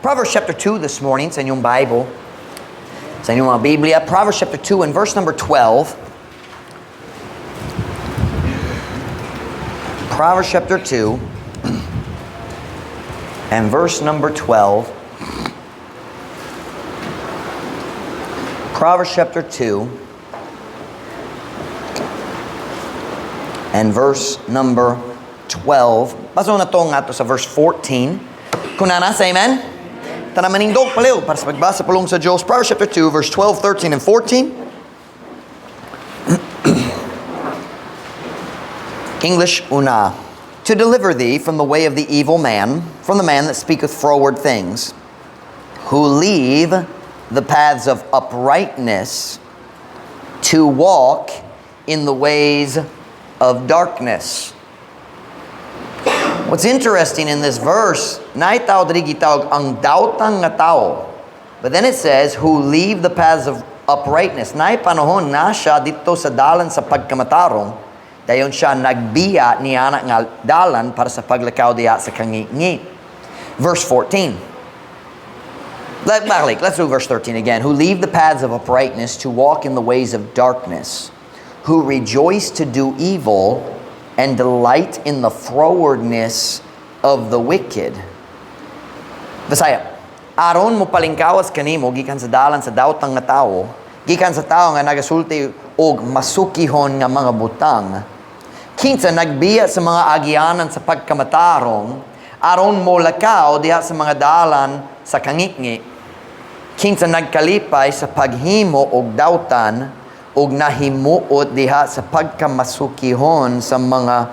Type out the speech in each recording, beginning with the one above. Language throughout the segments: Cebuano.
Proverbs chapter 2 this morning sa inyong Bible, sa inyong mga Biblia. Proverbs chapter 2 and verse number 12. Proverbs chapter 2 and verse number 12. Proverbs chapter 2 and verse number 12. Basa na to nga to sa verse 14. Kunana, say amen. Tanan manindog palihog para sa pagbasa pulong sa Diyos. Proverbs chapter 2, verse 12, 13, and 14. English una. To deliver thee from the way of the evil man, from the man that speaketh froward things, who leave the paths of uprightness to walk in the ways of darkness. What's interesting in this verse, naay tao diri gitawag ang dawtang nga tao. But then it says, who leave the paths of uprightness. Naay panahon na siya dito sa dalan sa pagkamatarong, dayon siya nagbiya niya nga dalan para sa paglakaw diha sa kangingi. Verse 14. Let's do verse 13 again. Who leave the paths of uprightness to walk in the ways of darkness, who rejoice to do evil and delight in the frowardness of the wicked. Bisaya, aron mo palingkawas kanimo gikan sa dalan sa dawtang nga tawo, gikan sa tawo nga nagasulti og masukihon nga mga butang, kinsa nagbiya sa mga agianan sa pagkamatarong, aron mo lakaw diha sa mga dalan sa kangitngit, kinsa nagkalipay sa paghimo og dawtan og nahimuot diha sa pagkamasukihon sa mga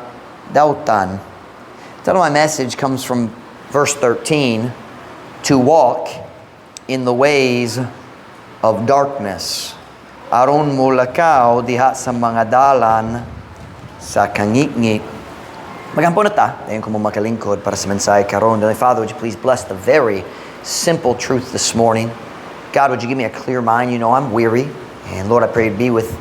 dawtan. The title of my message comes from verse 13, to walk in the ways of darkness. Aron mulakaw diha sa mga dalan sa kangitngit. Magampo na ta, dayon ko mo makalingkod para sa mensahe karon. Heavenly Father, would you please bless the very simple truth this morning? God, would you give me a clear mind? You know I'm weary. And Lord, I pray you'd be with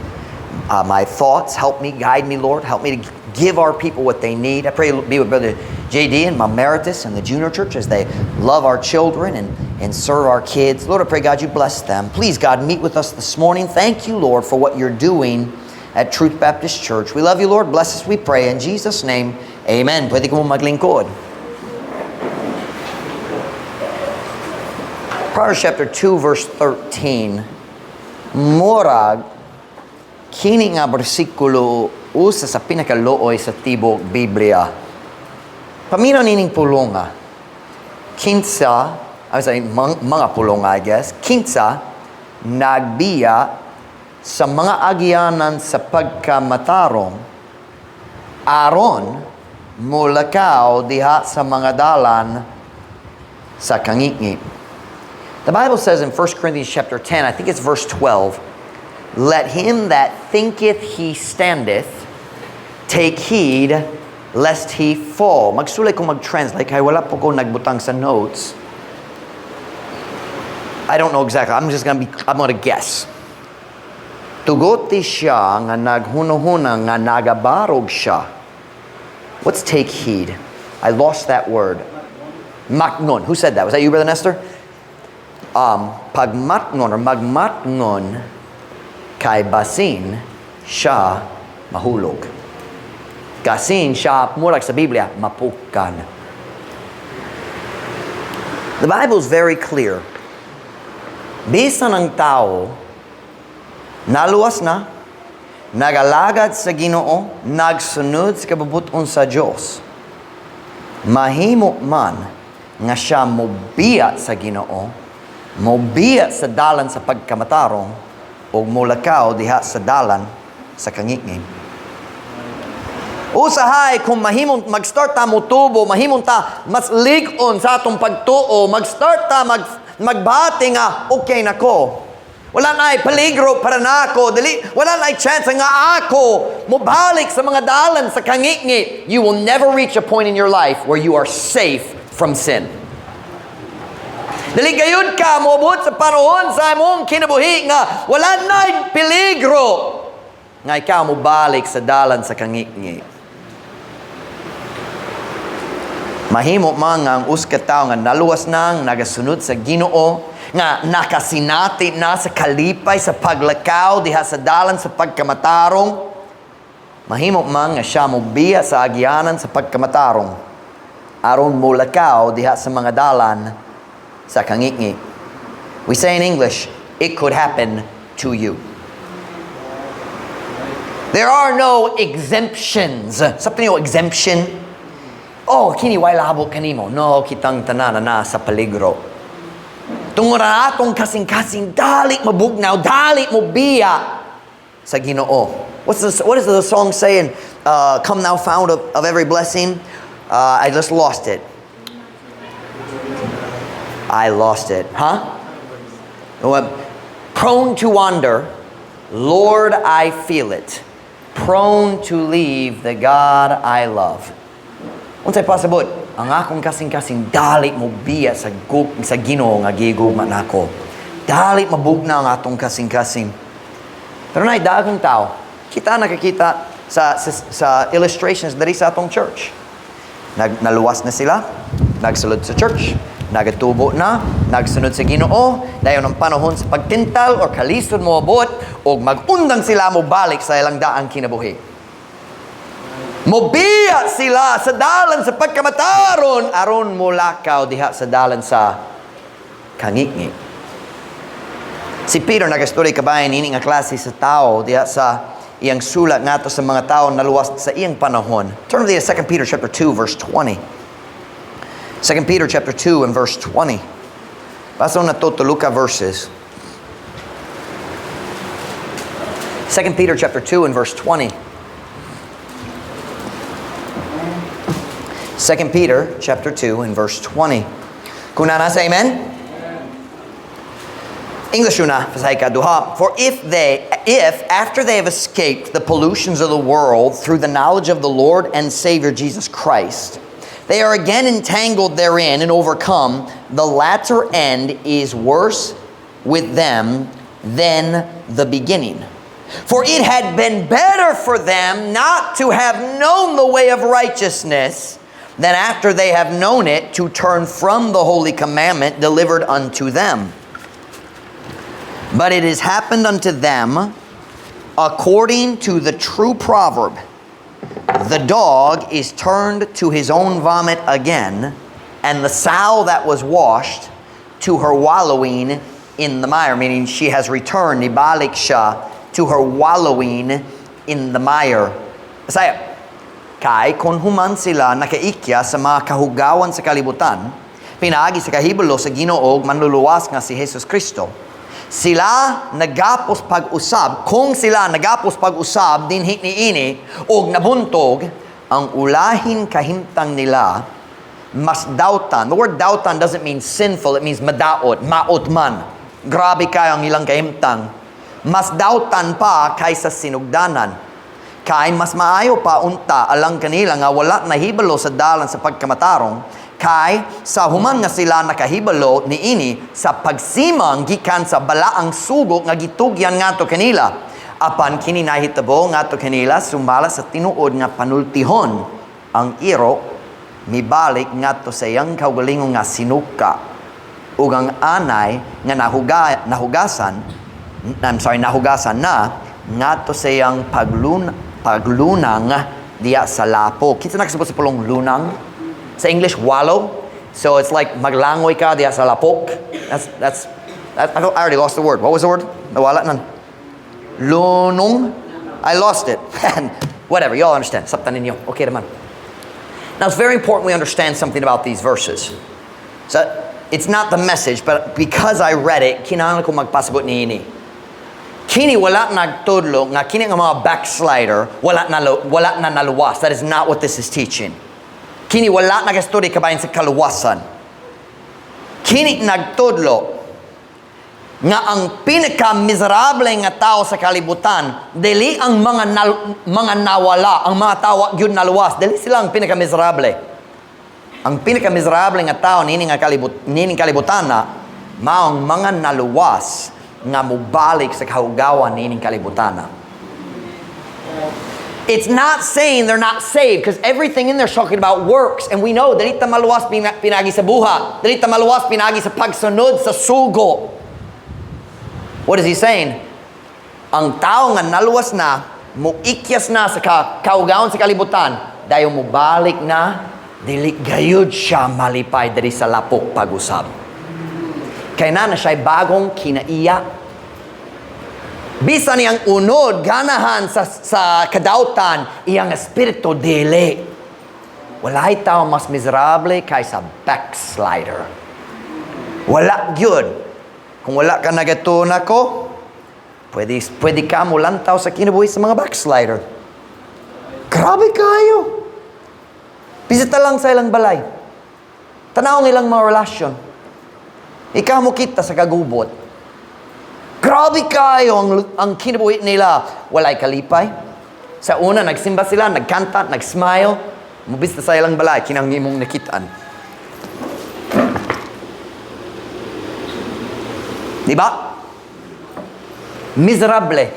my thoughts. Help me, guide me, Lord. Help me to give our people what they need. I pray you'll be with Brother JD and Mom Meritus and the Junior Church as they love our children and serve our kids. Lord, I pray, God, you bless them. Please, God, meet with us this morning. Thank you, Lord, for what you're doing at Truth Baptist Church. We love you, Lord. Bless us, we pray. In Jesus' name, amen. Pwede ko maglingkod. Proverbs chapter 2, verse 13. Murag, kini nga bersikulo usa sa pinakaluoy sa tibok Biblia. Paminaw nining pulonga. Kinsa, I was saying, mga pulonga, I guess. Kinsa, nagbiya sa mga agianan sa pagkamatarong, aron mulakaw diha sa mga dalan sa kangitngit. The Bible says in 1 Corinthians chapter 10, I think it's verse 12, let him that thinketh he standeth take heed lest he fall. Magsulay kong mag-translate, kaya wala po ko nagbutang sa notes. I don't know exactly. I'm going to guess. Tugoti siya nga naghunuhuna nga nagabarog siya. What's take heed? I lost that word. Matngon. Who said that? Was that you, Brother Nestor? Pagmatngon or magmatngon kay basin siya mahulog. Kasin siya, murag sa Biblia, mapukan. The Bible is very clear. Bisan ang tao, naluwas na, nagalagad sa Ginoo, nagsunod sa kabubuton sa Dios. Mahimo man nga siya mobiya sa Ginoo, mobiya sa dalan sa pagkamatarong, ug molakaw diha sa dalan sa kangitngit. Usahay kung mahimong mag-start ta motubo, mahimong ta mas lig-on sa atong pagtuo, mag-start ta magbati nga okay na ko. Wala na ay peligro para nako, dili wala na ay chance nga ako mobalik sa mga dalan sa kangitngit. You will never reach a point in your life where you are safe from sin. Dili gayud ka moabot sa panahon sa imong kinabuhi nga wala na ay peligro nga ikaw mobalik sa dalan sa kangitngit. Mahimo man nga ang usa ka tawo nga naluwas na, nagasunod sa Ginoo, nga nakasinati na sa kalipay sa paglakaw diha sa dalan sa pagkamatarong, mahimo man nga siya mobiya sa agianan sa pagkamatarong aron molakaw diha sa mga dalan sa kangitngit. We say in English, it could happen to you. There are no exemptions. Something yung exemption. "Oh, kini way labo kanimo." No, kitang tanan na sa peligro. Tungod na atong kasing-kasing dali mabugnaw, dali mo biya sa Ginoo. What is the song saying? "Come Thou Fount of Every Blessing." I just lost it. I lost it. Huh? What? "Prone to wander, Lord, I feel it. Prone to leave the God I love." Unsay pasabot? Ang akong kasing-kasing dali mo biya sa Ginoo nga gigugma nako. Dali mabugnaw ang atong kasing-kasing. Pero naay daghang tao, kita nakakita sa illustrations diri sa atong church. Naluwas na sila, nagsulod sa church, nagatubo na, nagsunod sa Ginoo, dayon ang panahon sa pagtintal or kalisod mo abot, og mag-undang sila mo balik sa ilang daang kinabuhi. Mobiya sila sa dalan sa pagkamataron aron molakaw diha sa dalan sa kangitngit. Si Peter nagastorya kabahin ini nga klase sa tao diha sa iyang sulat ngadto sa mga tao naluwas sa iyang panahon. Turn to the 2 Peter chapter 2 verse 20. 2 Peter chapter 2 and verse 20. Basa nato tulo ka verses. 2 Peter chapter 2 and verse 20. 2 Peter chapter 2 and verse 20. Kung naa na, say amen. English una, basahi kaduha. For if after they have escaped the pollutions of the world through the knowledge of the Lord and Savior Jesus Christ, they are again entangled therein and overcome, the latter end is worse with them than the beginning. For it had been better for them not to have known the way of righteousness than after they have known it to turn from the holy commandment delivered unto them. But it has happened unto them according to the true proverb, 'The dog is turned to his own vomit again, and the sow that was washed to her wallowing in the mire.'" Meaning she has returned, nibalik siya, to her wallowing in the mire. Bisaya. Kay kung human sila nakaikya sa mga kahugawan sa kalibutan, pinaagi sa kahibalo sa Ginoo ug Manluluwas nga si Jesus Kristo, sila nagapos pag-usab, kung sila nagapos pag-usab dinhi niini og nabuntog, ang ulahin kahimtang nila mas dautan. The word "dautan" doesn't mean sinful, it means madaot, maot man. Grabe kayo ang ilang kahimtang. Mas dautan pa kaysa sinugdanan. Kay mas maayo pa unta alang kanila nga wala nahibalo sa dalan sa pagkamatarong, kay sa human nga sila nakahibalo niini sa pagsimang gikan sa balaang sugo nga gitugyan ngadto kanila. Apan kini nahitabo ngadto kanila sumala sa tinuod nga panultihon, "Ang iro mibalik ngadto sa iyang kaugalingon nga sinuka, ug ang anay nga nahugasan, I'm sorry, nahugasan na, ngadto sa iyang paglunang diya sa lapo." Kinsa nakasabot sa pulong "lunang"? Sa English, "wallow." So it's like maglangoy ka diya sa lapok. I already lost the word. What was the word? Nawala nan. Lunong? I lost it. Whatever, you all understand. Sabtan ninyo. Okay naman. Now, it's very important we understand something about these verses. So, it's not the message, but because I read it, kinahanglan ko magpasabot niini. Kini wala nagtudlo nga kini nga mga backslider wala na naluwas. That is not what this is teaching. Kini wala nagastorya kabahin sa kaluwasan. Kini nagtudlo nga ang pinaka-miserable nga tao sa kalibutan dili ang mga nawala, ang mga tao gyud naluwas, dili sila ang pinaka-miserable. Ang pinaka-miserable nga tao nining kalibutan na mao ang mga naluwas nga mobalik sa kahugawan nining kalibutan na. It's not saying they're not saved because everything in there is talking about works, and we know dili ta maluwas pinagi sa buhat. Dili ta maluwas pinagi sa pagsunod sa sugo. What is he saying? Ang tao nga naluwas na, muikyas na sa kaugaon sa kalibutan, dayon mubalik na, dili gayud siya malipay diri sa lapok pag-usab. Kay naa na siya'y bagong kinaiya. Bisan iyang unod, ganahan sa kadautan, iyang espiritu dili. Walay tao mas miserable kaysa backslider. Wala gyud. Kung wala ka nagatuo nako, pwede ka mulantaw sa kinabuhi sa mga backslider. Grabe kayo. Bisita lang sa ilang balay. Tanaw ang ilang mga relasyon. Ikaw mo kita sa kagubot. Grabe kayo ang kinabuhi nila. Walay kalipay. Sa una, nagsimba sila, nagkanta, nag-smile. Mubista sa ilang balay, kinang imong nakitaan. Di ba? Miserable.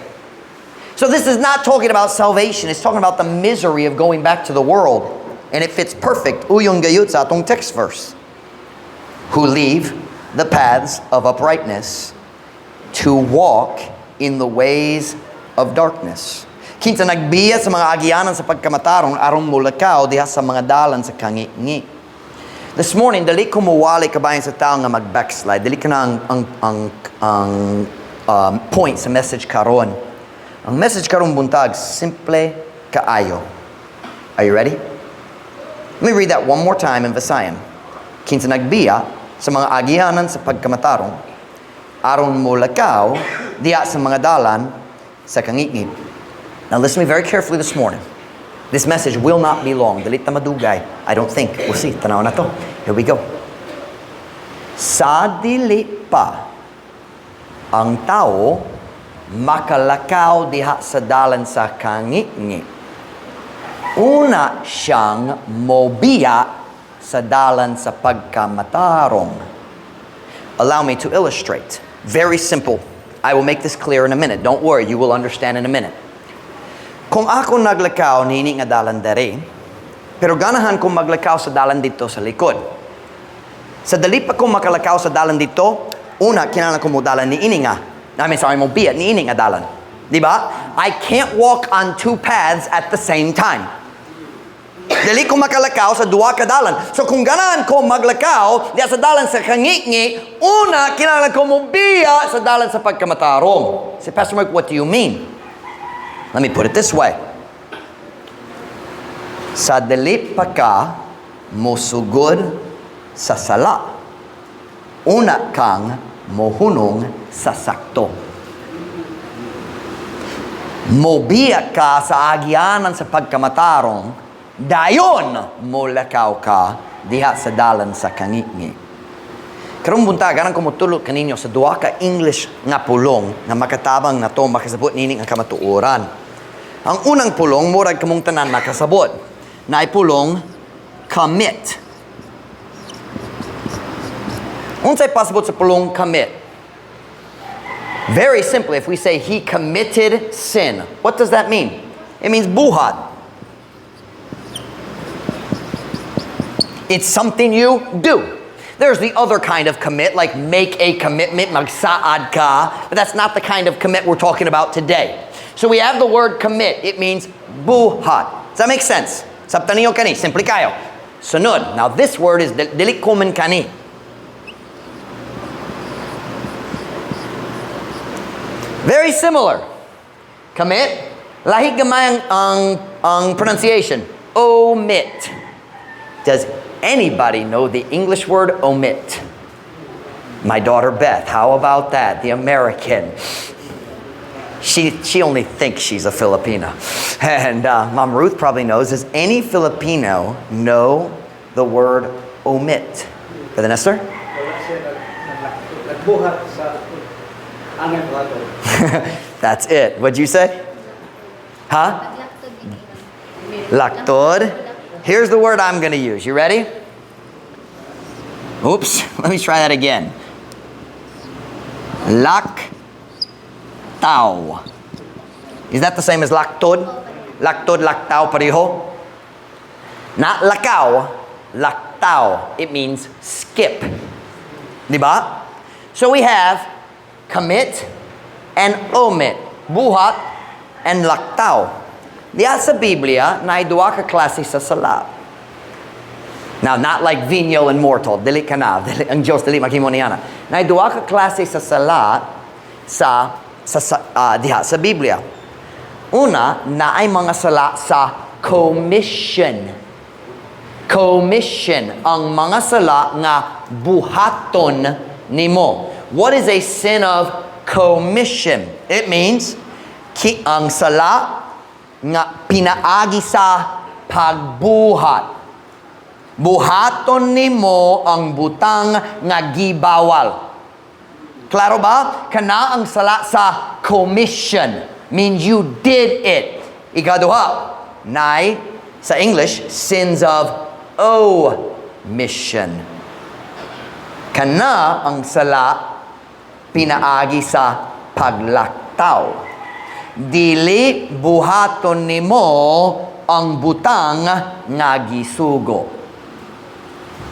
So this is not talking about salvation. It's talking about the misery of going back to the world. And it fits perfect. Uyon gayud sa atong text verse. Who leave the paths of uprightness to walk in the ways of darkness. Kinsa nagbiya sa mga agianan sa pagkamatarong aron mulakaw diha sa mga dalan sa kangingi. This morning, dili ko muwali kabahin sa tao nga mag-backslide. Dili ka na ang point sa message karon. Ang message karon buntag, simple kaayo. Are you ready? Let me read that one more time in Visayan. Kinsa nagbiya sa mga agianan sa pagkamatarong aron mulakaw diha sa mga dalan sa kangitngit. Now listen to me very carefully this morning. This message will not be long. Dili ta madugay. I don't think. We'll see. Tanaw na to. Here we go. Sa dili pa ang tao makalakaw diha sa dalan sa kangitngit, una siyang mobiya sa dalan sa pagkamatarong. Allow me to illustrate. Very simple. I will make this clear in a minute. Don't worry, you will understand in a minute. Kung ako naglakaw nini nga dalan dere, pero ganahan kong maglakaw sa dalan dito sa likod. Sa dali pa kong makalakaw sa dalan dito, una, kinahanglan ko mo dalan ni ini nga. I mean, sorry, mo biya ni ini nga dalan. Di ba? I can't walk on two paths at the same time. Dili ko makalakaw sa duha ka dalan. So kung ganahan ko maglakaw diya sa dalan sa kangitngit, una, kinahanglan ko mobiya sa dalan sa pagkamatarong. Say, "Pastor Mark, what do you mean?" Let me put it this way. Sa dili pa ka mosugod sa sala, una kang mohunong sa sakto. Mobiya ka sa agyanan sa pagkamatarong, dayon molakaw ka diha sa dalan sa kangitngit. Karong buntag, ganahan ko motulo kaninyo sa duha ka English nga pulong nga makatabang nato makasabot nini nga kamatuoran. Ang unang pulong, murag kamong tanan makasabot. Naay pulong, commit. Unsay pasabot sa pulong commit? Very simply, if we say he committed sin, what does that mean? It means buhat. It's something you do. There's the other kind of commit, like make a commitment, magsaad ka, but that's not the kind of commit we're talking about today. So we have the word commit. It means buhat. Does that make sense? Sabtan niyo kani, simple kayo. Sunod. Now this word is dili common kani. Very similar. Commit. Lahi gamay ang pronunciation. Omit. Does anybody know the English word omit? My daughter Beth, how about that? The American. She only thinks she's a Filipina. And Mom Ruth probably knows. Does any Filipino know the word omit? Brother Nestor? Wala siya nagbuhat sa angay buhaton. That's it. What'd you say? Huh? Laktod. Here's the word I'm going to use. You ready? Oops. Let me try that again. Lak tao. Is that the same as laktod? Laktod, laktaw, pareho. Not lakaw, laktaw. It means skip. Di ba? So we have commit and omit. Buhat and laktaw. Diya sa Biblia, naay duha ka klase sa sala. Now, not like venial and mortal. Dili ka na. Dili, ang Diyos, dili maghimo niana. Naay duha ka klase sa sala sa diha sa Biblia. Una, naay mga sala sa commission. Commission. Ang mga sala nga buhaton nimo. What is a sin of commission? It means ang sala nga pinaagi sa pagbuhat. Buhaton nimo ang butang nga gibawal. Klaro ba? Kana ang sala sa commission. Means you did it. Ikaduha, naay, sa English, sins of omission. Kana ang sala pinaagi sa paglaktaw. Dili buhaton nimo ang butang nga gisugo.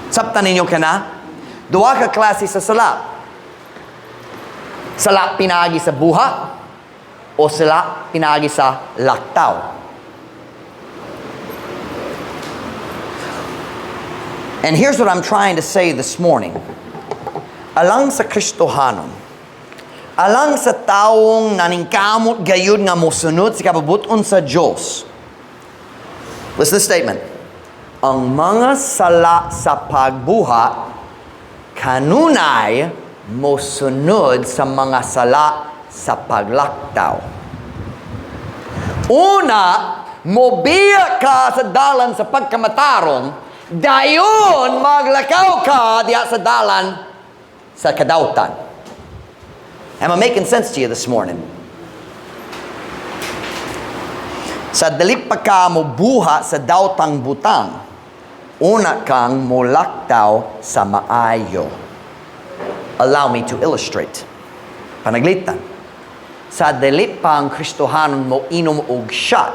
Sabtan ninyo kana? Duha ka klase sa sala. Sala pinaagi sa buhat o sala pinaagi sa laktaw. And here's what I'm trying to say this morning. Alang sa Kristohanon, alang sa taong naningkamot gayud nga mosunod sa kabubuton sa Diyos. Listen to the statement. Ang mga sala sa pagbuhat kanunay mosunod sa mga sala sa paglaktaw. Una, mobiya ka sa dalan sa pagkamatarong, dayon maglakaw ka diha sa dalan sa kadawtan. Am I making sense to you this morning? Sa dili pa ka mobuhat sa dawtang butang, una kang molaktaw sa maayo. Allow me to illustrate. Panaglitan. Sa dili pa ang Kristohanon mo inom og shot,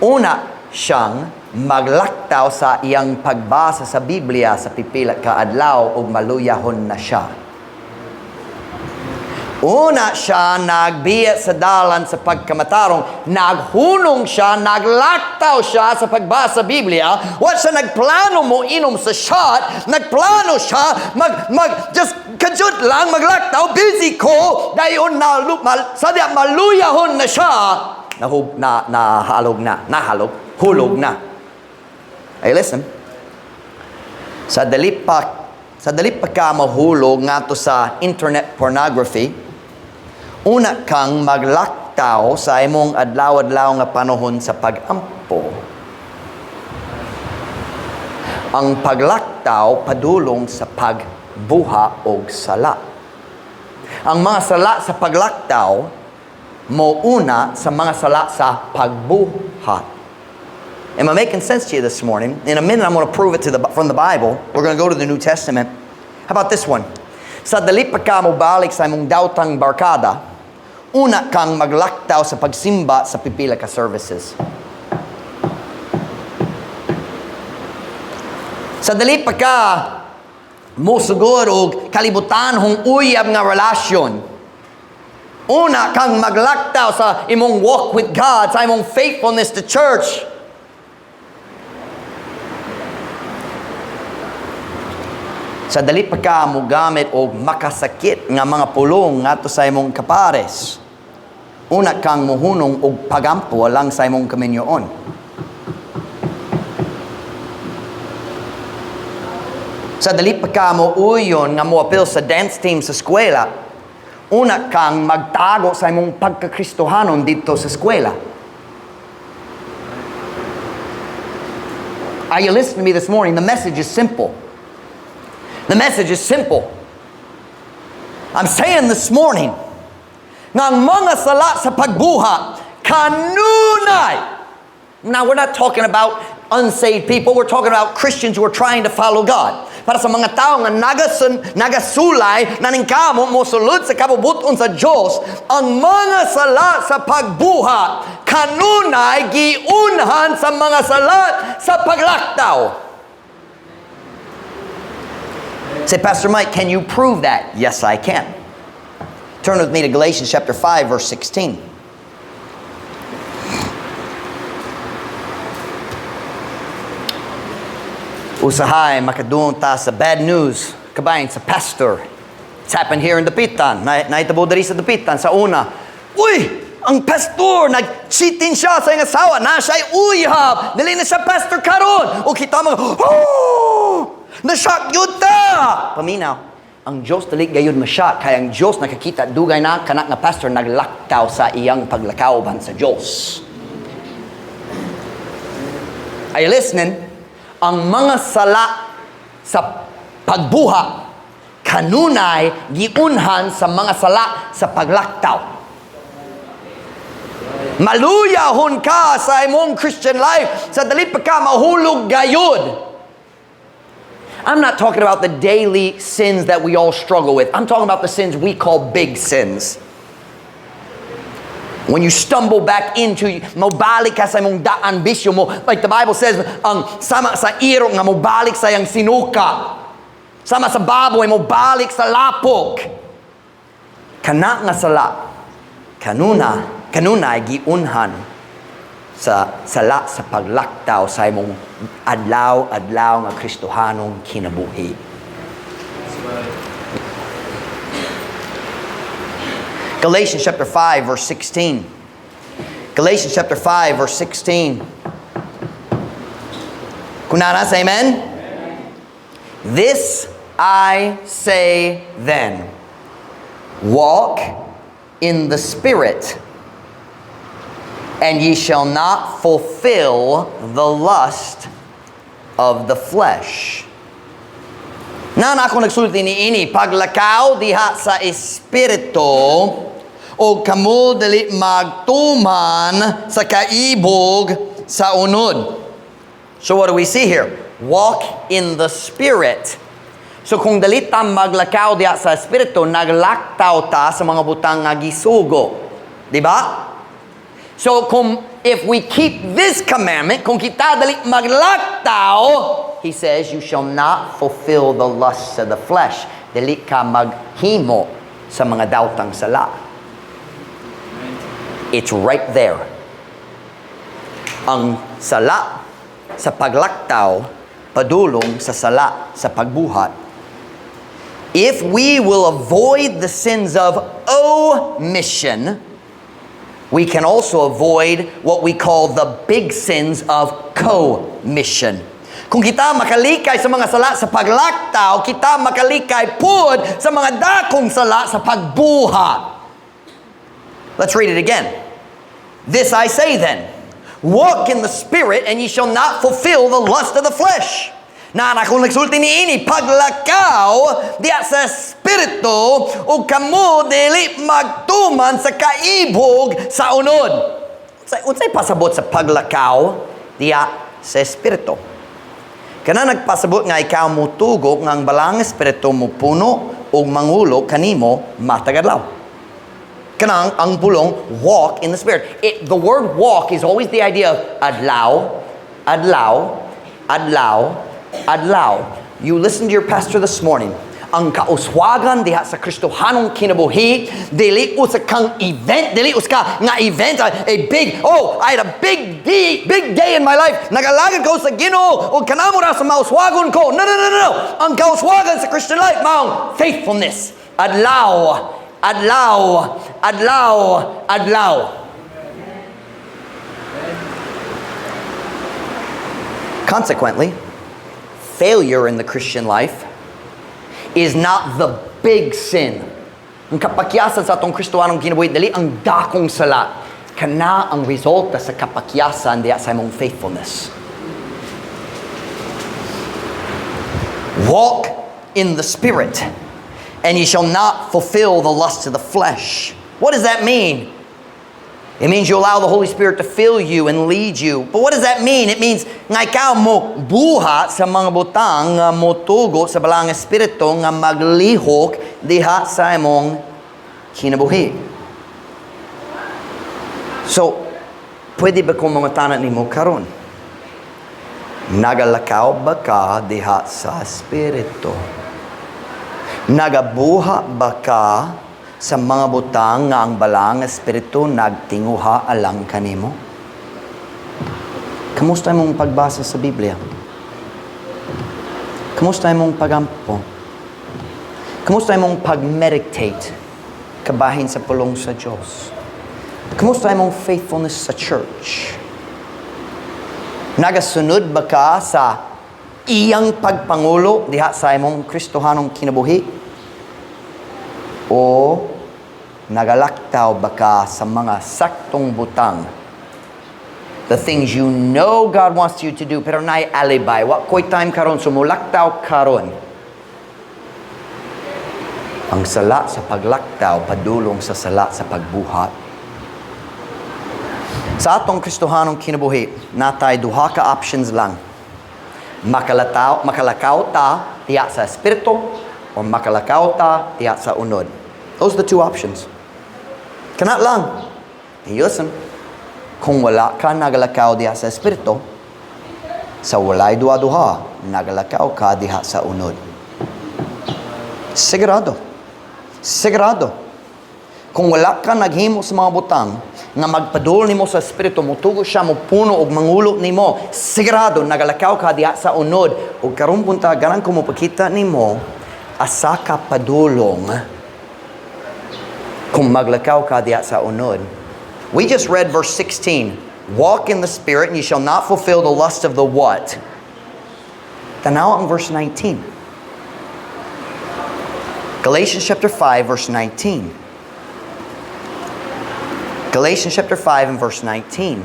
una siyang maglaktaw sa iyang pagbasa sa Biblia sa pipila ka adlaw ug maluyahon na siya. Una siya nagbiya sa dalan sa pagkamatarong, naghunong siya, naglaktaw siya sa pagbasa sa Biblia. Wa siya nagplano mo inom sa shot, nagplano siya mag just kajut lang maglaktaw, busy ko, dayon na mal, sa diya maluyahon na siya, nahub, na, nahalog na, nahalog, hulog na. Hey, listen. Sa dali pa ka mahulog ngadto sa internet pornography, una kang maglaktaw sa imong adlaw-adlaw nga panahon sa pag-ampo. Ang paglaktaw padulong sa pagbuha og sala. Ang mga sala sa paglaktaw mouna sa mga sala sa pagbuhat. Am I making sense to you this morning? In a minute, I'm going to prove it from the Bible. We're going to go to the New Testament. How about this one? Sa dali pa ka mobalik sa imong dawtang barkada, una kang maglaktaw sa pagsimba sa pipila ka services. Sa dali pa ka mosugod og kalibutan hong uyab nga relasyon, una kang maglaktaw sa imong walk with God, sa imong faithfulness to church. Sa dali pa ka mogamit og makasakit nga mga pulong ngadto sa imong kapares, una kang mohunong og pagampo alang sa imong kaminyoon. Sa dali pa ka mo uyon nga moapil sa dance team sa eskwela, una kang magtago sa imong pagkakristohanon dito sa eskwela. Are you listening to me this morning? The message is simple. The message is simple. I'm saying this morning, nga ang mga sala sa pagbuhat, kanunay. Now, we're not talking about unsaved people. We're talking about Christians who are trying to follow God. Para sa mga tao nga nagasulay, naningkamot mosulod sa kabubut-on sa Diyos, ang mga sala sa pagbuhat kanunay giunhan sa mga sala sa paglaktaw. Say, "Pastor Mike, can you prove that?" Yes, I can. Turn with me to Galatians chapter 5, verse 16. Usahay, makadungog ta sa bad news kabahin sa pastor. It's happened here in Dapitan. Nahitabo diri sa Dapitan sa una. Uy! Ang pastor, nag-cheating siya sa iyang asawa. Na siya'y uyab. Dili na siya pastor karon. O kita mga, oh! Na-shock gyud ta! Paminaw, ang Diyos dili gayud ma-shock. Kaya ang Diyos nakakita dugay na kana nga pastor naglaktaw sa iyang paglakaw sa Diyos. Are you listening? Ang mga sala sa pagbuhat kanunay giunhan sa mga sala sa paglaktaw. Maluyahon ka sa imong Christian life sa dali pa ka mahulog gayud. I'm not talking about the daily sins that we all struggle with. I'm talking about the sins we call big sins. When you stumble back into, mobalik ka sa imong daan bisyo mo. Like the Bible says, ang sama sa iro nga mobalik sa iyang sinuka. Sama sa baboy, mobalik sa lapok. Kana nga sala, kanunay giunhan sa sala sa paglaktaw sa imong adlaw-adlaw nga Kristohanong kinabuhi. Galatians chapter 5 verse 16. Galatians chapter 5 verse 16. Kunana, say amen. This I say then, walk in the Spirit, and ye shall not fulfill the lust of the flesh. Na ako nagsulti ni ini, paglakaw diha sa Espiritu, o kamo dili magtuman sa kaibog sa unod. So what do we see here? Walk in the Spirit. So kung dili ta maglakaw diha sa Espiritu, naglaktaw ta sa mga butang nga gisugo. Di ba? So kung if we keep this commandment, kung kita dali maglaktaw, he says, you shall not fulfill the lusts of the flesh. Dili ka maghimo sa mga daotang sala. It's right there. Ang sala sa paglaktaw, padulong sa sala sa pagbuhat. If we will avoid the sins of omission, we can also avoid what we call the big sins of commission. Kung kita makalikay sa mga sala sa paglaktaw, kita makalikay pud sa mga dakong sala sa pagbuhat. Let's read it again. This I say then, walk in the Spirit, and ye shall not fulfill the lust of the flesh. Na akong nagsulti ni ini, paglakaw diya sa Espiritu, o kamo dili magtuman sa kaibog sa unod. Unsay pasabot sa paglakaw diya sa Espiritu? Kana nagpasabot nga ikaw mutugok nga ang Balaang Espiritu mupuno og mangulo kanimo matag adlaw. Kanang ang pulong walk in the Spirit. The word walk is always the idea of adlaw, adlaw, adlaw, adlaw. You listen to your pastor this morning. Ang kauswagan diha sa Kristohanong kinabuhi, dili usa kang event, dili usa ka nga event, a big, oh, I had a big day, big day in my life. Nagalagad ko sa Ginoo o kanamo ra sa mauswagon ko. No, no, no, no, no. Ang kauswagan sa Christian life maong faithfulness. Adlaw, adlaw, adlaw, adlaw. Consequently, failure in the Christian life is not the big sin. Ang kapakyasan sa atong Kristohanong kinabuhi, dili ang dakong sala. Kana ang resulta sa kapakyasan diha sa imong faithfulness. Walk in the Spirit, and ye shall not fulfill the lusts of the flesh. What does that mean? It means you allow the Holy Spirit to fill you and lead you. But what does that mean? It means nga ikaw mo buhat sa mga butang nga motugo sa Balaang Espiritu nga maglihok diha sa imong kinabuhi. So, pwede ba kong mangutana nimo karon? Nagalakaw ba ka diha sa Espiritu? Nagabuhat ba ka sa mga butang nga ang Balaang Espiritu nagtinguha alang kanimo? Kamusta imong pagbasa sa Biblia? Kamusta imong pagampo? Kamusta imong pag-meditate kabahin sa pulong sa Diyos? Kamusta imong faithfulness sa church? Nagasunod ba ka sa iyang pagpangulo diha sa imong Kristohanong kinabuhi? O nagalaktaw ba ka sa mga saktong butang? The things you know God wants you to do, pero naay alibi. Wa ko'y time karon, so mulaktaw karon. Ang sala sa paglaktaw, padulong sa sala sa pagbuhat. Sa atong Kristohanong kinabuhi, natay duha ka options lang. Makalakaw ta diha sa Espiritu or makalakaw ta diha sa unod. Those are the two options. Kana lang. And listen, kung wala ka nagalakaw diha sa Espiritu, sa walay duha-duha, nagalakaw ka diha sa unod. Sigurado. Sigurado. Kung wala ka naghimo sa mga butang nga magpadul nimo sa Espiritu, motugo siya, mo puno og mangulo nimo, sigurado nagalakaw ka diha sa unod. Ug karon punta ganahan ko mopakita nimo asa ka padulong kung maglakaw ka diha sa unod. We just read verse 16. "Walk in the Spirit and you shall not fulfill the lust of the" what? Tanaw ang verse 19. Galatians chapter 5 verse 19. Galatians chapter 5 and verse 19.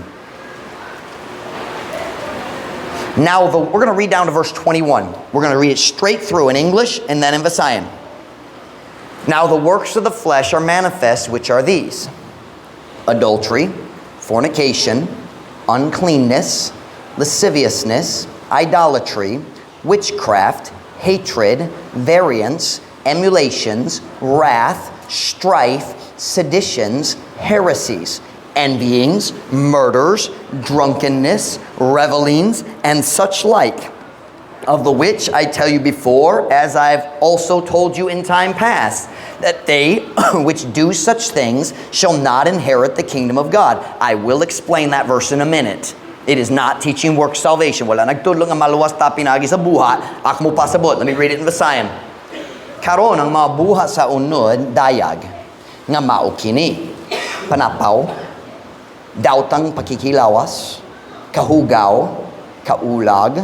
Now, we're going to read down to verse 21. We're going to read it straight through in English and then in Visayan. "Now, the works of the flesh are manifest, which are these: adultery, fornication, uncleanness, lasciviousness, idolatry, witchcraft, hatred, variance, emulations, wrath, strife, seditions, heresies, envyings, murders, drunkenness, revelings, and such like. Of the which I tell you before, as I've also told you in time past, that they which do such things shall not inherit the kingdom of God." I will explain that verse in a minute. It is not teaching work salvation. Wala nagtudlo nga maluwas ta pinagi sa buhat. Ako mo pasabot. Let me read it in Visayan. "Karon ang mga buhat sa unod dayag nga mao kini: panapaw, daotang pakikilawas, kahugaw, kaulag,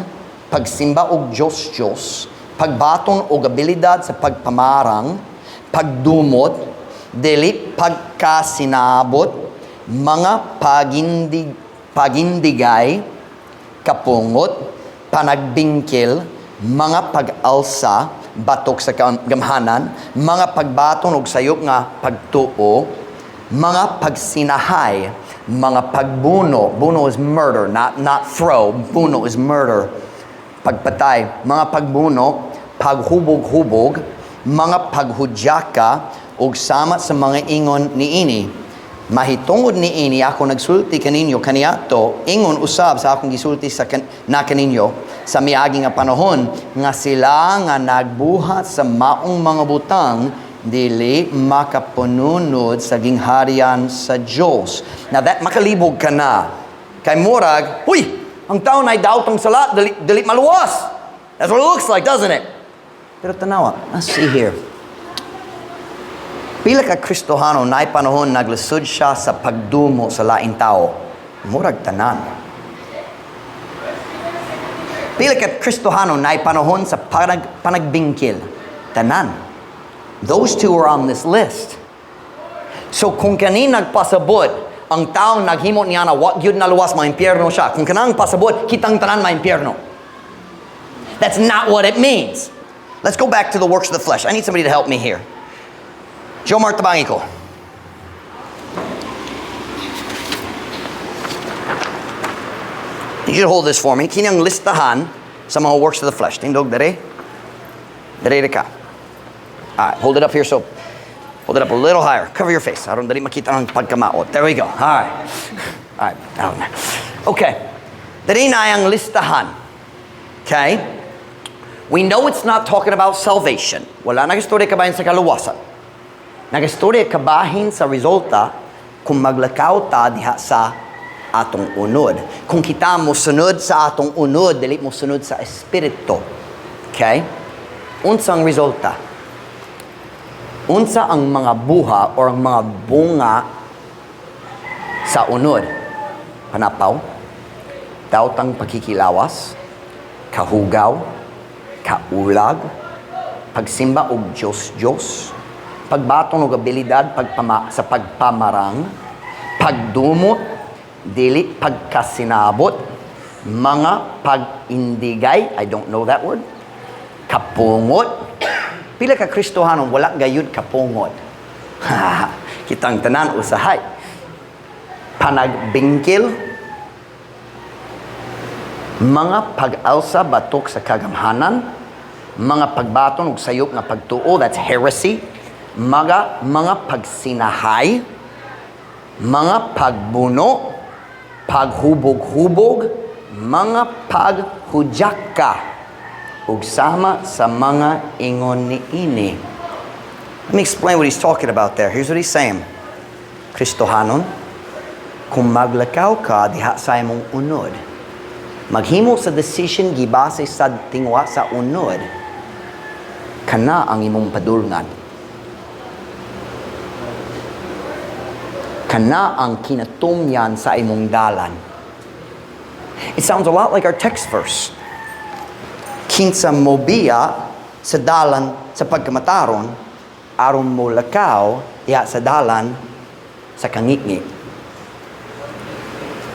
pagsimba og Diyos-Diyos, pagbaton og abilidad sa pagpamarang, pagdumot, dili pagkasinabot, mga pagindigay, kapungot, panagbingkil, mga pag-alsa batok sa gamhanan, mga pagbaton og sayop nga pagtuo, mga pagsinahay, mga pagbuno." Buno is murder, not throw. Buno is murder. Pagpatay, mga pagbuno, paghubog-hubog, mga paghudyaka, ug sama sa mga ingon niini. Mahitungod niini ako nagsulti kaninyo kaniadto, ingon usab sa akong gisulti na kaninyo sa miagi nga panahon, nga sila nga nagbuhat sa maong mga butang dili makapanunod sa gingharian sa Dios. Now that makalibog ka na. Kay murag, huy, ang tao na daotang sala, dili, dili maluwas. That's what it looks like, doesn't it? Pero tanawa, let's see here. Pila ka Kristohano naay panahon naglisod siya sa pagdumo sa laing tao? Murag tanan. Pila ka Kristohano naay panahon sa panagbingkil? Tanan. Those two are on this list. So kung kani nagpasabot, ang tao naghimo niya na wa gyud naluwas, maimpyerno siya. Kung kanang pasabot, kitang tanan maimpyerno. That's not what it means. Let's go back to the works of the flesh. I need somebody to help me here. Jomar, tabangi ko. You should hold this for me. Kini ang listahan sa mga works of the flesh. Tindog, dere. Dere ka. All right, hold it up here so hold it up a little higher. Cover your face. Aron dali makita ang pagkamaot. There we go. All right. All right. Down. Okay. Dere na ang listahan. Okay? We know it's not talking about salvation. Wala nagistorya kabahin sa kaluwasan. Nagistorya kabahin sa resulta kung maglakaw ta diha sa atong unod. Kung kita mo sunod sa atong unod, dili mo sunod sa espiritu. Okay? Unsang resulta? Unsa ang mga buha or ang mga bunga sa unod? Panapaw, daotang pakikilawas, kahugaw, kaulag, pagsimba og Diyos-Diyos, pagbaton og abilidad sa pagpamarang, pagdumot, dili pagkasinabot, mga pag-indigay, I don't know that word, kapungot. Pila ka Kristohanon wala gayud kapungot? Kitang tanan usahay. Panagbingkil, mga pag-alsa batok sa kagamhanan, mga pagbaton og sayop nga pagtuo, that's heresy, mga pagsinahay, mga pagbuno, paghubog-hubog, mga paghudyaka, ug sama sa mga ingon niini. Let me explain what he's talking about there. Here's what he's saying. Kristohanon, kung maglakaw ka diha sa imong unod, maghimo sa decision gibase sa tingwa sa unod, kana ang imong padulngan. Kana ang kinatumyan sa imong dalan. It sounds a lot like our text verse. Kinsa mobiya sa dalan sa pagkamataron, aron mo lakaw diha sa dalan sa kangitngit.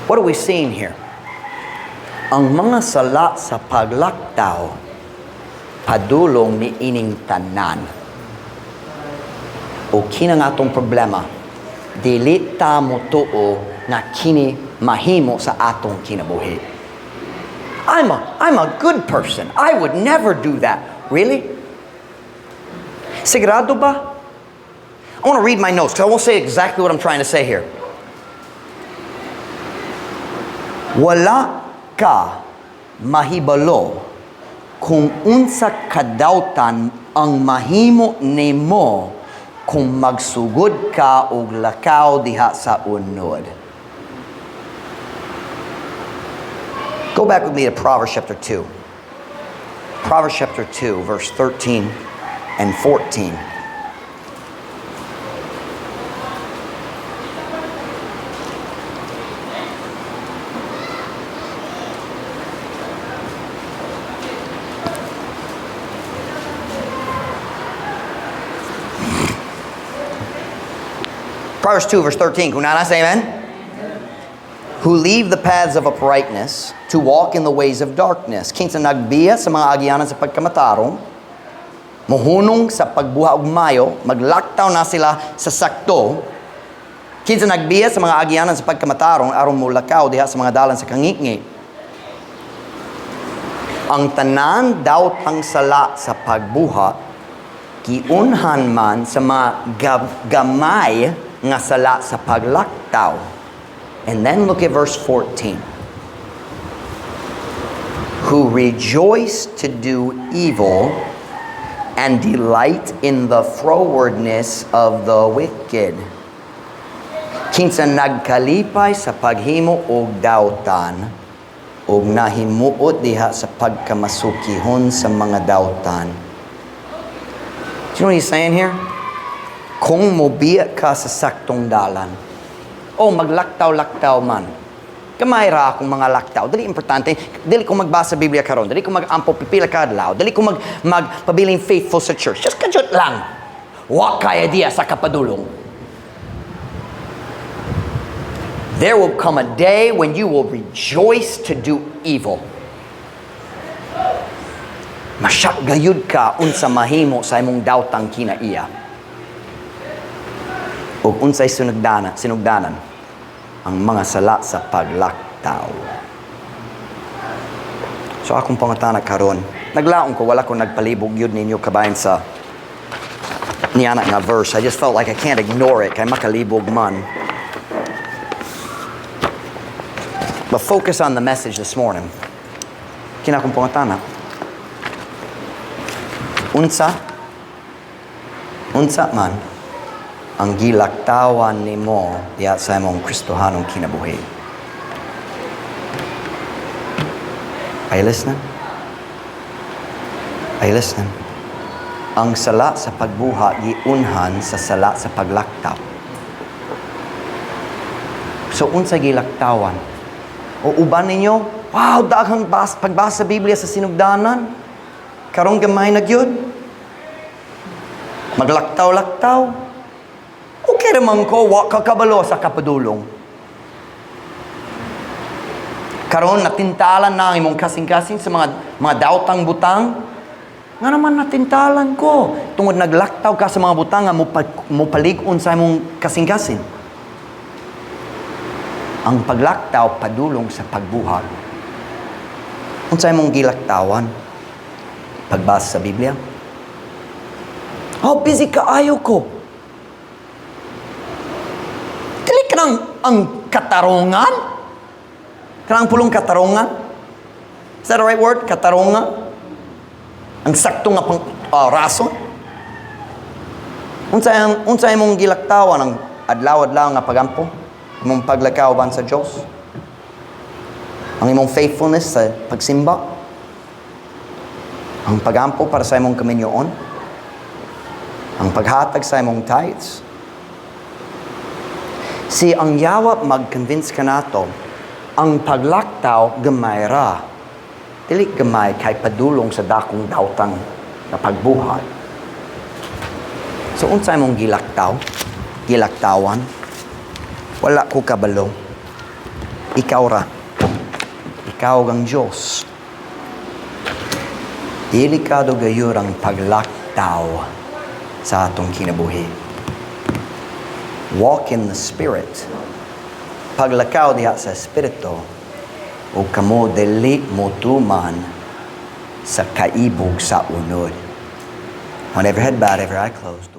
What are we seeing here? Ang mga sala sa paglaktaw, padulong ni ining tanan. O kina nga atong problema, dili ta mo tuo nga kini mahimo sa atong kinabuhi. I'm a good person. I would never do that. Really? Sigurado ba? I want to read my notes because I won't say exactly what I'm trying to say here. Wala ka mahibalo kung unsa kadautan ang mahimo nimo kung magsugod ka og lakaw diha sa unod. Go back with me to Proverbs chapter 2. Proverbs chapter 2, verse 13 and 14. Proverbs 2, verse 13. Kung naa na, say amen. Who leave the paths of uprightness to walk in the ways of darkness. Kinsa nagbiya sa mga agianan sa pagkamatarong, mohunong sa pagbuhat og mayo, maglaktaw na sila sa sakto. Kinsa nagbiya sa mga agianan sa pagkamatarong, aron molakaw diha sa mga dalan sa kangitngit. Ang tanan daotang sala sa pagbuhat, giunhan man sa mga gamay nga sala sa paglaktaw. And then look at verse 14. Who rejoice to do evil and delight in the frowardness of the wicked. Kinsa nagkalipay sa paghimo og dautan og nahimuot diha sa pagkamasukihon sa mga dautan. Do you know what he's saying here? Kung mobiya ka sa saktong dalan, o maglaktaw-laktaw man, gamay ra akong mga laktaw. Dili importante, dili ko magbasa Biblia karon, dili ko mag-ampo pipila ka adlaw, dili ko magpabiling faithful sa church. Just kadyot lang. Wa kaya diya sa kapadulong. There will come a day when you will rejoice to do evil. Masyak gayud ka unsa mahimo sa imong daotang kinaiya. Ug unsay sinugdanan ang mga sala sa paglaktaw. So akong pangutana karon, naglaom ko wala ko nagpalibog yun ninyo kabahin sa niana nga verse. I just felt like I can't ignore it kay makalibog man. But focus on the message this morning. Kini akong pangutana. Unsa? Unsa man ang gilaktawan nimo diha sa imong Kristohanong kinabuhi? Are you listening? Are you listening? Ang sala sa pagbuhat giunhan sa sala sa paglaktaw. So unsa gilaktawan? O uban ninyo, wow, daghang pagbasa sa Biblia sa sinugdanan. Karong gamay na gyud. Maglaktaw-laktaw. Okay raman ko, wa ka kabalo sa kapadulong. Karon natintalan na ang imong kasing-kasing sa mga daotang butang. Nga naman natintalan ko. Tungod naglaktaw ka sa mga butang nga mopalig-on sa imong kasing-kasing. Ang paglaktaw padulong sa pagbuhat. Unsa imong gilaktawan? Pagbasa sa Biblia? Oh, busy kaayo ko. Dili ka nang ang katarungan? Kanang pulong katarungan? Is that the right word? Katarungan? Ang sakto nga pang rason? Unsa imong gilaktawan ang adlaw-adlaw nga pagampo? Imong paglakaw ban sa Dios? Ang imong faithfulness sa pagsimba? Ang pagampo para sa imong kaminyoon? Ang paghatag sa imong tithes? Si ang yawa mag-convince ka nato, ang paglaktaw gamay ra. Dili gamay kay padulong sa dakong daotang na pagbuhat. So unsa imong gilaktaw? Gilaktawan? Wala ko kabalo. Ikaw ra. Ikaw ang Diyos. Delikado gayud ang paglaktaw sa atong kinabuhi. Walk in the Spirit. Paglakaw diha sa Espiritu, o kamo dili motuman sa kaibog sa unod. On every head bowed, every eye closed.